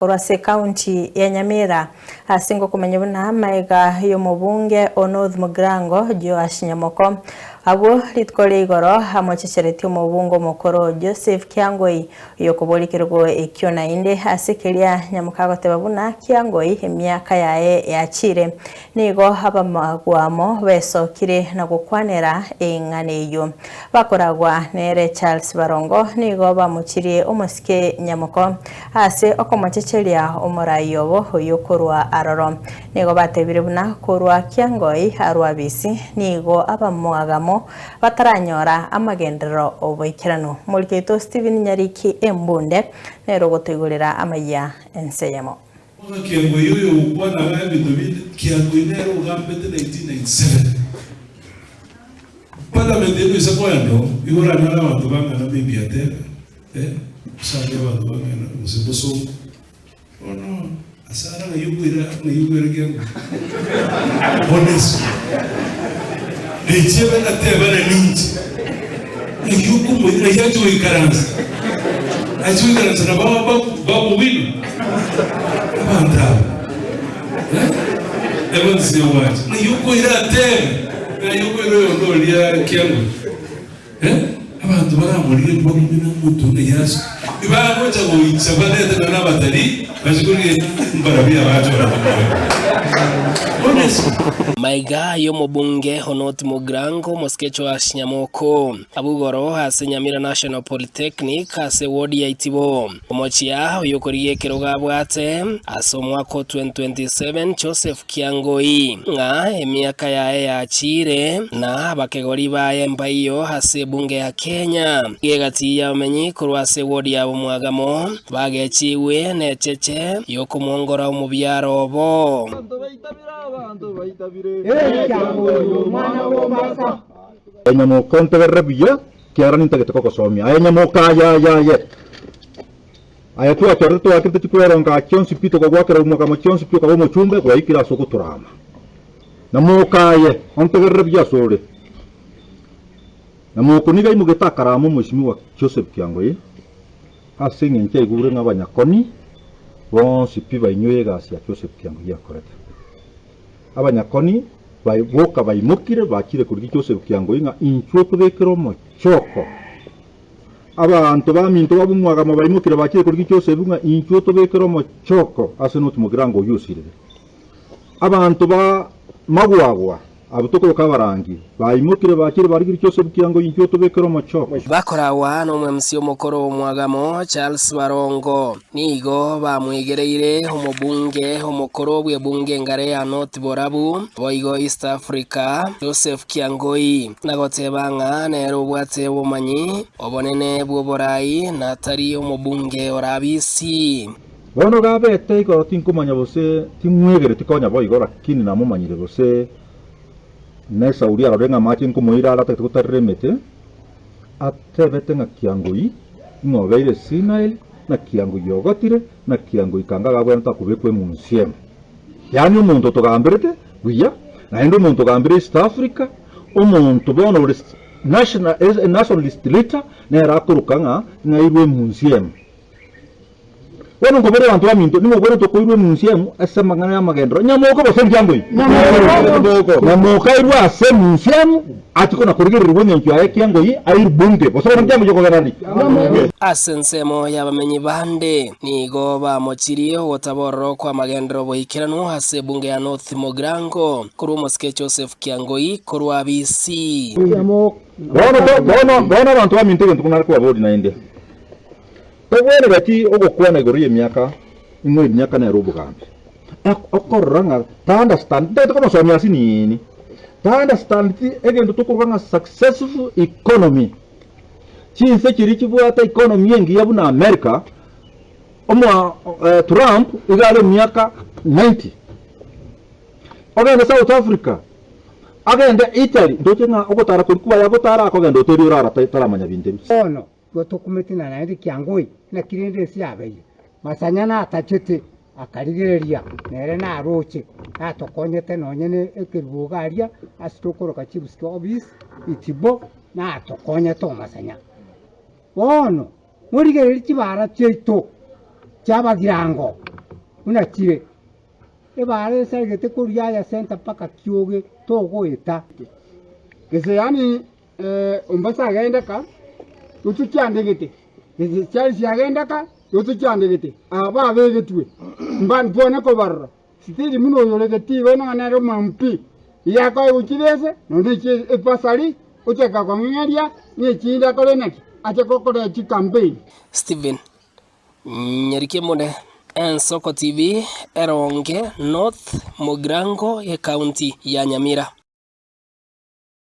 Korwa ase ekaunti ya Nyamira ase ngokomanya buna amaega y'omobunge o North Mugirango Joash Nyamoko abwo rituko ria igoro amochecheretie omobunge omokoro Joseph Kiangoi oyokoboria ekerogo ekio naende ase keria Nyamoko agoteba buna Kiangoi emiaka yaye yachire nigo abamagwamo besokire na gokwanera eng'ana eyio. Bakoragwa nere Charles Barongo nigo bamochirie omosike Nyamoko Ase okomochecheria omorai obo oyio korwa aroro, nigo batebire buna korwa kiangoi arwa bisi nigo abamoagamo bataranyora amagenderero oboikeranu. Moriki oito Stephen Nyariki Embunde nere ogotoigorera amayia ense eyemo. Bono kiangoi oyo ogokwana iga ebinto binde, kiangoi nere ogambete 1997. Parliament eye noise koenda oo, igo oranyore abanto bang'ana maybe atebe. Eh, gosaria abanto bang'ina gose bosongo. Bono asara ng'ai okoira ng'ai okoira kiango. Honestly. Nechiebe ngatebana ninche. Ng'ai okomoira ng'ai ache goikaransa. Ache goikaransa na ba ba Babu Owino. Abanto aba. Eh? Evans Nyagwacha. Ng'ai okoira atebe. Ng'ai okoira oyonde oria kiango. Eh, abanto baramorire mbagumie nomonto buna Yeso, tibagocha goicha barete nonya nabatalii bache korigereria mbarabwo abachorete moyo. Honestly. Maiga y'omobunge Honot Mugrango omosike Joash Nyamoko abwo igoro ase Nyamira National Polytechnic ase ward ya Itibo. Omochia oyokorigia ekerogo abwate ase omwaka o 2027 Joseph Kiangoi ng'a emiaka yaye yachiire na abakegori baye mbaiyo ase ebunge ya Kenya. Egati y'abamenyi korwa ase eward ya Bomwagamo bagechigwe necheche y'okomwongora omobiaro obo. Aye nyamoka ontegerere buya, Kiagera nintagete kogosomia. Aye nyamoka, aye, aye, aye! Aye twachorete twakerete chikweronka chionsi pi, tokagwakera omwakamo chionsi pi, okaba omochumbe, gwaikire ase ogotorama. Nyamoka aye, ontegerere buya asore. Nyamoko nigo aimogete akarama omwesimigwa Joseph Kiangoi, ase engencho aigure ng'a abanyakoni bonsi pi bainyoire egasi ya Joseph Kiangoi akorete. Abanyakoni baye boka baimokire, bachire korigia Joseph Kiangoi ng'a inchuo tobekere omochoko. Abanto baminto babomwagamo baimokire bachire korigia Joseph ng'a inchuo tobekere omochoko ase notimokirango oyio osirire. Abanto ba magwagwa abwo tokoroka abarangi, baimokire bachire barigirie Joseph Kiangoi inchuo tobekere omochoko. Bakoragwa nomwemsi omokoro omwagamo Charles Barongo. Nigo bamwegereire omobunge omokoro bw'ebunge engare ya North Borabu, boigo East Africa, Joseph Kiangoi, na goteba ng'a nere obwate obomanyi obonene bw'oborai na tari omobunge orabisi. Bono gabete igoro tinkomanya gose timwegereti konya boigo, lakini namomanyire gose nesauri arore ng'a amache nkomoira are atagete gotarera emete, atebete ng'a kiangoi ng'a obeire senile, na kiangoi ogotire, na kiangoi kanga gabwenerete akobekwa emunsiemo. Yaani omonto otogamberete buya, naende omonto ogambire East Africa, omonto bono ore national nationalist leader, nere akoroka ng'a ng'airwe emunsiemo. Bono nkoboria abanto baminto, ning'o ogwenerete koirwa emunsi emo ase amang'ana y'amagenderero? Nyamoka gose enkiango eye? Nyamoka. Nyamoka airwe ase emunsi emo, achie kona-korigererigwa engencho yaye ekiango eye, airwe bunge. Gose bono enkiango eyio okogenda ndi? Ase ensemo y'abamenyi bande nigo bamochirie ogotabororo kw'amagenderero boikeranu ase ebunge ya North Mugirango korwa omosike Joseph Kiangoi korwa Kisii. Bono bono bono abanto baminto egento buna nare kobaboria naende. Togwenereti ogokwana igoro y'emiaka, ing'o emiaka nere obogambi. Okorora ng'a ta understand, ntagete komosomia ase nini, ta understand ti egento tokoroka ng'a successful economy. Chinse chiria chibwate economy engiya buna America, omoa Trump iga are emiaka 90. Ogende South Africa, agende Italy, ntoche ng'a ogotara koria kwaye agotara akogenda hoteli orara taramanya binto ebi. Bono Igo tokumeti na naende kiangoi, naki rende ense yabeire. Masanya natachete, akarigereria, nere naroche, natokonyete nonye ne ekerubo iga aria ase tokoroka chief's office, Itibo, natokonyete omasanya. Bono, morigererie chibara chiaito chi'abagirango. Buna chire, ebaara esaregete korwa Yaya Centre mpaka Kioge togoeta. Gese yaani Ombasa agendeka, gotu chiandegete, gese chiari chiagendeka, gotu chiandegete, aba babegetwe, mba ntwane kobarora, sitiri buna oyoregete igo nonye nere omo MP, iga akoegwa chibese, nonya echi ebasari, ochaka kong'eng'eria, na echinde akore naki, ache gokora chicampaign. Stephen Nyarikemune, Ensoko TV, Eronge North, Mugirango, Ekaunti ya Nyamira.